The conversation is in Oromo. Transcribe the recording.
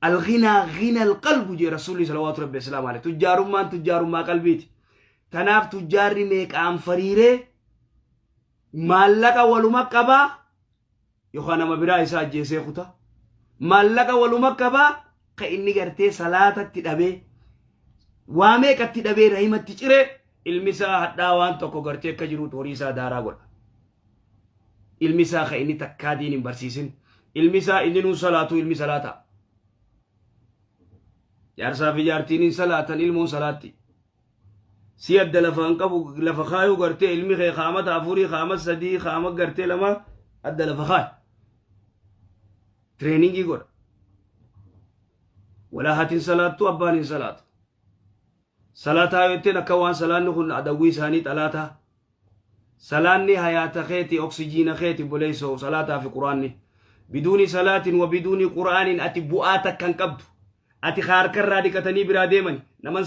Alghinaa ghinal qalbu jee Rasuulli salawaatu rabbi islaam alayhi. Tujjaarummaan tujjaarummaa qalbiiti. Tanaaf tujjaarri meeqaan fariiree maallaqa waluma qabaa yookaan nama biraa isaa ajjeesee kuta. Maallaqa waluma qabaa ka inni gartee salaatatti dhabee, waa meeqatti dhabee, rahimatti ciree, ilmi isaa hadhaa waan tokko gartee akka jiruutu horii isaa daaraa godha. Ilmi isaa ka inni takkaa diin hin barsiisin. Ilmi isaa inni nuun salaatu, ilmi salaata. Jaarsaa fi jaartiin hin salaatan, ilmoon salaatti. Si adda lafa hin qabu lafa kaayuu gartee ilmi kee kaamata 4, kaama 3, kaama gartee 2 adda lafa kaay. Training godha. Walaa haatiin salaattu, abbaan hin salaatu. Salaataa yoo jetteen akka waan salaanni kun adawwii isaanii xalaataa. Salaanni hayaata keeti, oksijiina keeti boleessoo, salaataa fi quraanni. Biduuni salaatin wa biduuni quraanin ati bu'aa takka hin qabdu. Ati harkarraa dhiqatanii biraa deemani. Naman